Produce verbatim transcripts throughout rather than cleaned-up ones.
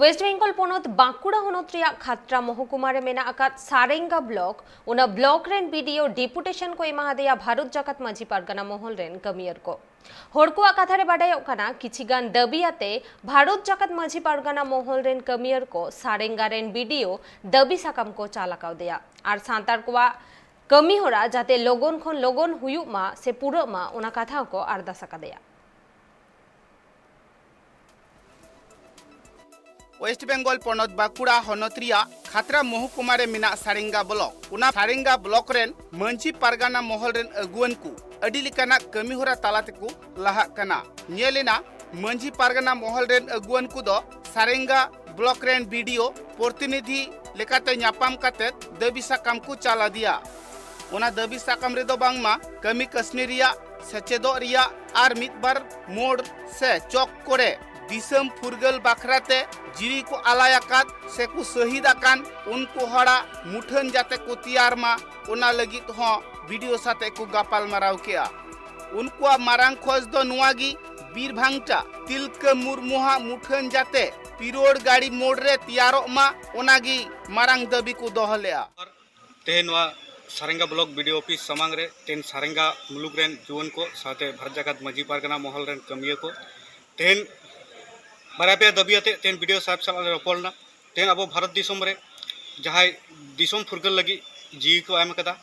West Bengal ᱯᱚᱱᱚᱛ ᱵᱟᱸᱠᱩᱲᱟ ᱦᱚᱱᱚᱛ ᱨᱮᱭᱟᱜ ᱠᱷᱟᱛᱲᱟ ᱢᱚᱦᱚᱠᱩᱢᱟ ᱨᱮ ᱢᱮᱱᱟᱜ ᱟᱠᱟᱫ ᱥᱟᱨᱮᱝᱜᱟ ᱵᱞᱚᱠ, ᱚᱱᱟ ᱵᱞᱚᱠ ᱨᱮᱱ ᱵᱤᱰᱤᱳ ᱰᱮᱯᱩᱴᱮᱥᱚᱱ ᱠᱚ ᱮᱢᱟ ᱦᱟᱫᱮᱭᱟ ᱵᱷᱟᱨᱚᱛ ᱡᱟᱠᱟᱛ ᱢᱟᱹᱡᱷᱤ ᱯᱟᱨᱜᱟᱱᱟ ᱢᱚᱦᱚᱞ ᱨᱮᱱ ᱠᱟᱹᱢᱤᱭᱟᱹᱨ ᱠᱚ᱾ ᱦᱚᱲ ᱠᱚᱣᱟᱜ ᱠᱟᱛᱷᱟ ᱨᱮ ᱵᱟᱰᱟᱭᱚᱜ ᱠᱟᱱᱟ, ᱠᱤᱪᱷᱤ ᱜᱟᱱ ᱫᱟᱹᱵᱤ ᱟᱛᱮ ᱵᱷᱟᱨᱚᱛ ᱡᱟᱠᱟᱛ ᱢᱟᱹᱡᱷᱤ ᱯᱟᱨᱜᱟᱱᱟ ᱢᱚᱦᱚᱞ ᱨᱮᱱ ᱠᱟᱹᱢᱤᱭᱟᱹᱨ ᱠᱚ ᱥᱟᱨᱮᱝᱜᱟ ᱨᱮᱱ ᱵᱤᱰᱤᱳ ᱫᱟᱹᱵᱤ ᱥᱟᱠᱟᱢ ᱠᱚ ᱪᱟᱞ ᱟᱠᱟᱣᱫᱮᱭᱟ ᱟᱨ ᱥᱟᱱᱛᱟᱲ ᱠᱚᱣᱟᱜ ᱠᱟᱹᱢᱤ ᱦᱚᱨᱟ ᱡᱟᱛᱮ ᱞᱚᱜᱚᱱ ᱠᱷᱚᱱ ᱞᱚᱜᱚᱱ ᱦᱩᱭᱩᱜ ᱢᱟ ᱥᱮ ᱯᱩᱨᱟᱹᱜ ᱢᱟ, ᱚᱱᱟ ᱠᱟᱛᱷᱟ ᱦᱚᱸᱠᱚ ᱟᱨᱫᱟᱥ ᱟᱠᱟᱫᱮᱭᱟ᱾ ᱳᱭᱮᱥᱴ ᱵᱮᱝᱜᱚᱞ ᱯᱚᱱᱚᱛ ᱵᱟᱸᱠᱩᱲᱟ ᱦᱚᱱᱚᱛ ᱨᱮᱭᱟᱜ ᱠᱷᱟᱛᱲᱟ ᱢᱚᱦᱚᱠᱩᱢᱟ ᱨᱮ ᱢᱮᱱᱟᱜ ᱥᱟᱨᱮᱝᱜᱟ ᱵᱞᱚᱠ, ᱚᱱᱟ ᱥᱟᱨᱮᱝᱜᱟ ᱵᱞᱚᱠ ᱨᱮᱱ ᱢᱟᱹᱡᱷᱤ ᱯᱟᱨᱜᱟᱱᱟ ᱢᱚᱦᱚᱞ ᱨᱮᱱ ᱟᱹᱜᱩᱣᱟᱹᱱ ᱠᱚ ᱟᱹᱰᱤ ᱞᱮᱠᱟᱱᱟᱜ ᱠᱟᱹᱢᱤ ᱦᱚᱨᱟ ᱛᱟᱞᱟ ᱛᱮᱠᱚ ᱞᱟᱦᱟᱜ ᱠᱟᱱᱟ᱾ ᱧᱮᱞ ᱮᱱᱟ, ᱢᱟᱹᱡᱷᱤ ᱯᱟᱨᱜᱟᱱᱟ ᱢᱚᱦᱚᱞ ᱨᱮᱱ ᱟᱹᱜᱩᱣᱟᱹᱱ ᱠᱚᱫᱚ ᱥᱟᱨᱮᱝᱜᱟ ᱵᱞᱚᱠ ᱨᱮᱱ ᱵᱤᱰᱤᱳ ᱯᱨᱚᱛᱤᱱᱤᱫᱷᱤ ᱞᱮᱠᱟᱛᱮ ᱧᱟᱯᱟᱢ ᱠᱟᱛᱮ ᱫᱟᱹᱵᱤ ᱥᱟᱠᱟᱢ ᱠᱚ ᱪᱟᱞ ᱟᱫᱮᱭᱟ᱾ ᱚᱱᱟ ᱫᱟᱹᱵᱤ ᱥᱟᱠᱟᱢ ᱨᱮᱫᱚ ᱵᱟᱝᱢᱟ ᱠᱟᱹᱢᱤ ᱠᱟᱹᱥᱱᱤ ᱨᱮᱭᱟᱜ, ᱥᱮᱪᱮᱫᱚᱜ ᱨᱮᱭᱟᱜ ᱟᱨ ᱢᱤᱫ ᱵᱟᱨ ᱢᱳᱲ ᱥᱮ ᱪᱚᱠ ᱠᱚᱨᱮ ᱫᱤᱥᱚᱢ ᱯᱷᱩᱨᱜᱟᱹᱞ ᱵᱟᱠᱷᱨᱟ ᱛᱮ ᱡᱤᱣᱤ ᱠᱚ ᱟᱞᱟᱭ ᱟᱠᱟᱫ ᱥᱮ ᱠᱚ ᱥᱟᱹᱦᱤᱫ ᱟᱠᱟᱱ ᱩᱱᱠᱩ ᱦᱚᱲᱟᱜ ᱢᱩᱴᱷᱟᱹᱱ ᱡᱟᱛᱮ ᱠᱚ ᱛᱮᱭᱟᱨ ᱢᱟ, ᱚᱱᱟ ᱞᱟᱹᱜᱤᱫ ᱦᱚᱸ ᱵᱤᱰᱤᱳ ᱥᱟᱛᱮ ᱠᱚ ᱜᱟᱯᱟᱞ ᱢᱟᱨᱟᱣ ᱠᱮᱜᱼᱟ᱾ ᱩᱱᱠᱩᱣᱟᱜ ᱢᱟᱨᱟᱝ ᱠᱷᱚᱡᱽ ᱫᱚ ᱱᱚᱣᱟ ᱜᱮ, ᱵᱤᱨ ᱵᱷᱟᱝᱴᱟ ᱛᱤᱞᱠᱟᱹ ᱢᱩᱨᱢᱩᱣᱟᱜ ᱢᱩᱴᱷᱟᱹᱱ ᱡᱟᱛᱮ ᱯᱤᱨᱳᱲ ᱜᱟᱲᱤ ᱢᱳᱲ ᱨᱮ ᱛᱮᱭᱟᱨᱚᱜ ᱢᱟ, ᱚᱱᱟ ᱜᱮ ᱢᱟᱨᱟᱝ ᱫᱟᱹᱵᱤ ᱠᱚ ᱫᱚᱦᱚ ᱞᱮᱜᱼᱟ᱾ ᱛᱮᱦᱮᱧ ᱱᱚᱣᱟ ᱥᱟᱨᱮᱝᱜᱟ ᱵᱞᱚᱠ ᱵᱤᱰᱤᱳ ᱚᱯᱷᱤᱥ ᱥᱟᱢᱟᱝ ᱨᱮ ᱛᱮᱦᱮᱧ ᱥᱟᱨᱮᱝᱜᱟ ᱢᱩᱞᱩᱠ ᱨᱮᱱ ᱡᱩᱣᱟᱹᱱ ᱠᱚ ᱥᱟᱶᱛᱮ ᱵᱷᱟᱨᱚᱛ ᱡᱟᱠᱟᱛ ᱢᱟᱹᱡᱷᱤ ᱯᱟᱨᱜᱟᱱᱟ ᱢᱚᱦᱚᱞ ᱨᱮᱱ ᱠᱟᱹᱢᱤᱭᱟᱹ ᱠᱚ ᱛᱮᱦᱮᱧ ᱵᱟᱨᱭᱟ ᱯᱮᱭᱟ ᱫᱟᱹᱵᱤ ᱟᱛᱮ ᱛᱮᱦᱮᱧ ᱵᱤᱰᱤᱳ ᱥᱟᱦᱮᱵᱽ ᱥᱟᱞᱟᱜ ᱞᱮ ᱨᱚᱯᱚᱲ ᱞᱮᱱᱟ᱾ ᱛᱮᱦᱮᱧ ᱟᱵᱚ ᱵᱷᱟᱨᱚᱛ ᱫᱤᱥᱚᱢ ᱨᱮ ᱡᱟᱦᱟᱸᱭ ᱫᱤᱥᱚᱢ ᱯᱷᱩᱨᱜᱟᱹᱞ ᱞᱟᱹᱜᱤᱫ ᱡᱤᱣᱤ ᱠᱚ ᱮᱢ ᱟᱠᱟᱫᱟ,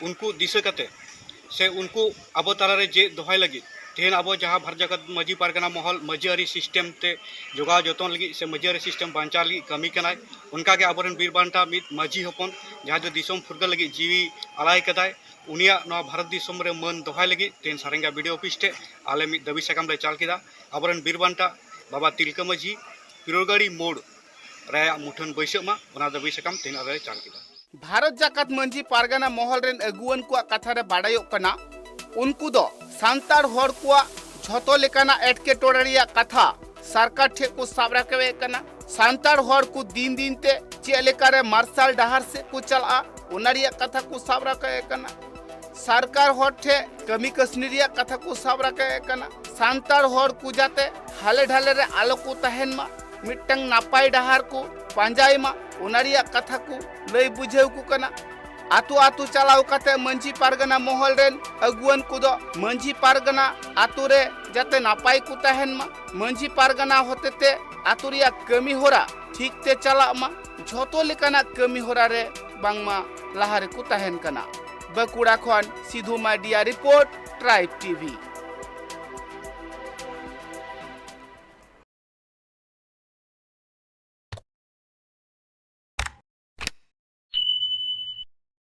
ᱩᱱᱠᱩ ᱫᱤᱥᱟᱹ ᱠᱟᱛᱮ ᱥᱮ ᱩᱱᱠᱩ ᱟᱵᱚ ᱛᱟᱞᱟᱨᱮ ᱡᱮ ᱫᱚᱦᱚᱭ ᱞᱟᱹᱜᱤᱫ ᱛᱮᱦᱮᱧ ᱟᱵᱚ ᱡᱟᱦᱟᱸ ᱵᱷᱟᱨᱚᱛ ᱡᱟᱠᱟᱛ ᱢᱟᱹᱡᱷᱤ ᱯᱟᱨᱜᱟᱱᱟ ᱢᱚᱦᱚᱞ ᱢᱟᱹᱡᱷᱤ ᱟᱹᱨᱤ ᱥᱤᱥᱴᱮᱢ ᱛᱮ ᱡᱚᱜᱟᱣ ᱡᱚᱛᱚᱱ ᱞᱟᱹᱜᱤᱫ ᱥᱮ ᱢᱟᱹᱡᱷᱤ ᱟᱹᱨᱤ ᱥᱤᱥᱴᱮᱢ ᱵᱟᱧᱪᱟᱣ ᱞᱟᱹᱜᱤᱫ ᱠᱟᱹᱢᱤ ᱠᱟᱱᱟᱭ, ᱚᱱᱠᱟᱜᱮ ᱟᱵᱚᱨᱮᱱ ᱵᱤᱨ ᱵᱟᱱᱴᱟ ᱢᱤᱫ ᱢᱟᱹᱡᱷᱤ ᱦᱚᱯᱚᱱ ᱡᱟᱦᱟᱸ ᱫᱚ ᱫᱤᱥᱚᱢ ᱯᱷᱩᱨᱜᱟᱹᱞ ᱞᱟᱹᱜᱤᱫ ᱡᱤᱣᱤ ᱟᱞᱟᱭ ᱠᱟᱫᱟᱭ, ᱩᱱᱤᱭᱟᱜ ᱱᱚᱣᱟ ᱵᱷᱟᱨᱚᱛ ᱫᱤᱥᱚᱢ ᱨᱮ ᱢᱟᱹᱱ ᱫᱚᱦᱚᱭ ᱞᱟᱹᱜᱤᱫ ᱛᱮᱦᱮᱧ ᱥᱟᱨᱮᱝᱜᱟ ᱵᱤᱰᱤᱳ ᱚᱯᱷᱤᱥ ᱴᱷᱮᱱ ᱟᱞᱮ ᱢᱤᱫ ᱫᱟᱹᱵᱤ ᱥᱟᱠᱟᱢ ᱞᱮ ᱪᱟᱞ ᱠᱮᱫᱟ᱾ ᱟᱵᱚᱨᱮᱱ ᱵᱤᱨ ᱵᱟᱱᱴᱟ ᱵᱟᱵᱟ ᱛᱤᱞᱠᱟᱹ ᱢᱟᱹᱡᱷᱤ ᱯᱤᱨᱳᱲᱜᱟᱲᱤ ᱢᱳᱲ ᱨᱮᱭᱟᱜ ᱢᱩᱴᱷᱟᱹᱱ ᱵᱟᱹᱭᱥᱟᱹᱜ ᱢᱟ, ᱚᱱᱟ ᱫᱟᱹᱵᱤ ᱥᱟᱠᱟᱢ ᱛᱮᱦᱮᱧ ᱟᱞᱮ ᱞᱮ ᱪᱟᱞ ᱠᱮᱫᱟ᱾ ᱵᱷᱟᱨᱚᱛ ᱡᱟᱠᱟᱛ ᱢᱟᱹᱡᱷᱤ ᱯᱟᱨᱜᱟᱱᱟ ᱢᱚᱦᱚᱞ ᱨᱮᱱ ᱟᱹᱜᱩᱣᱟᱹᱱ ᱠᱚᱣᱟᱜ ᱠᱟᱛᱷᱟ ᱨᱮ ᱵᱟᱰᱟᱭᱚᱜ ᱠᱟᱱᱟ, ᱩᱱᱠᱩ ᱫᱚ ᱥᱟᱱᱛᱟᱲ ᱦᱚᱲ ᱠᱚᱣᱟᱜ ᱡᱷᱚᱛᱚ ᱞᱮᱠᱟᱱᱟᱜ ᱮᱴᱠᱮᱴᱚᱬᱮ ᱨᱮᱭᱟᱜ ᱠᱟᱛᱷᱟ ᱥᱚᱨᱠᱟᱨ ᱴᱷᱮᱱ ᱠᱚ ᱥᱟᱵ ᱨᱟᱠᱟᱵᱮᱫ ᱠᱟᱱᱟ᱾ ᱥᱟᱱᱛᱟᱲ ᱦᱚᱲ ᱠᱚ ᱫᱤᱱ ᱫᱤᱱ ᱛᱮ ᱪᱮᱫ ᱞᱮᱠᱟᱨᱮ ᱢᱟᱨᱥᱟᱞ ᱰᱟᱦᱟᱨ ᱥᱮᱫ ᱠᱚ ᱪᱟᱞᱟᱜᱼᱟ, ᱚᱱᱟ ᱨᱮᱭᱟᱜ ᱠᱟᱛᱷᱟ ᱠᱚ ᱥᱟᱵ ᱨᱟᱠᱟᱵᱮᱫ ᱠᱟᱱᱟ᱾ ᱥᱚᱨᱠᱟᱨ ᱦᱚᱲ ᱴᱷᱮᱱ ᱠᱟᱹᱢᱤ ᱠᱟᱹᱥᱱᱤ ᱨᱮᱭᱟᱜ ᱠᱟᱛᱷᱟ ᱠᱚ ᱥᱟᱵ ᱨᱟᱠᱟᱵᱮᱫ ᱠᱟᱱᱟ᱾ ᱥᱟᱱᱛᱟᱲ ᱦᱚᱲ ᱠᱚ ᱡᱟᱛᱮ ᱦᱟᱞᱮ ᱰᱷᱟᱞᱮ ᱨᱮ ᱟᱞᱚ ᱠᱚ ᱛᱟᱦᱮᱱ ᱢᱟ, ᱢᱤᱫᱴᱟᱝ ᱱᱟᱯᱟᱭ ᱰᱟᱦᱟᱨ ᱠᱚ ᱯᱟᱸᱡᱟᱭ ᱢᱟ, ᱚᱱᱟ ᱨᱮᱭᱟᱜ ᱠᱟᱛᱷᱟ ᱠᱚ ᱞᱟᱹᱭ ᱵᱩᱡᱷᱟᱹᱣ ᱠᱚ ᱠᱟᱱᱟ᱾ ᱟᱛᱳ ᱟᱛᱳ ᱪᱟᱞᱟᱣ ᱠᱟᱛᱮ ᱢᱟᱹᱡᱷᱤ ᱯᱟᱨᱜᱟᱱᱟ ᱢᱚᱦᱚᱞ ᱨᱮᱱ ᱟᱹᱜᱩᱣᱟᱹᱱ ᱠᱚᱫᱚ ᱢᱟᱹᱡᱷᱤ ᱯᱟᱨᱜᱟᱱᱟ ᱟᱛᱳ ᱨᱮ ᱡᱟᱛᱮ ᱱᱟᱯᱟᱭ ᱠᱚ ᱛᱟᱦᱮᱱ ᱢᱟ, ᱢᱟᱹᱡᱷᱤ ᱯᱟᱨᱜᱟᱱᱟ ᱦᱚᱛᱮᱛᱮ ᱟᱛᱳ ᱨᱮᱭᱟᱜ ᱠᱟᱹᱢᱤ ᱦᱚᱨᱟ ᱴᱷᱤᱠ ᱛᱮ ᱪᱟᱞᱟᱜ ᱢᱟ, ᱡᱷᱚᱛᱚ ᱞᱮᱠᱟᱱᱟᱜ ᱠᱟᱹᱢᱤ ᱦᱚᱨᱟ ᱨᱮ ᱵᱟᱝᱢᱟ ᱞᱟᱦᱟ ᱨᱮᱠᱚ ᱛᱟᱦᱮᱱ ᱠᱟᱱᱟ᱾ ᱵᱟᱸᱠᱩᱲᱟ ᱠᱷᱚᱱ ᱥᱤᱫᱷᱩ ᱢᱟᱨᱰᱤᱭᱟᱜ ᱨᱤᱯᱳᱨᱴ, ᱴᱨᱟᱭᱤᱵᱽ ᱴᱤᱵᱷᱤ᱾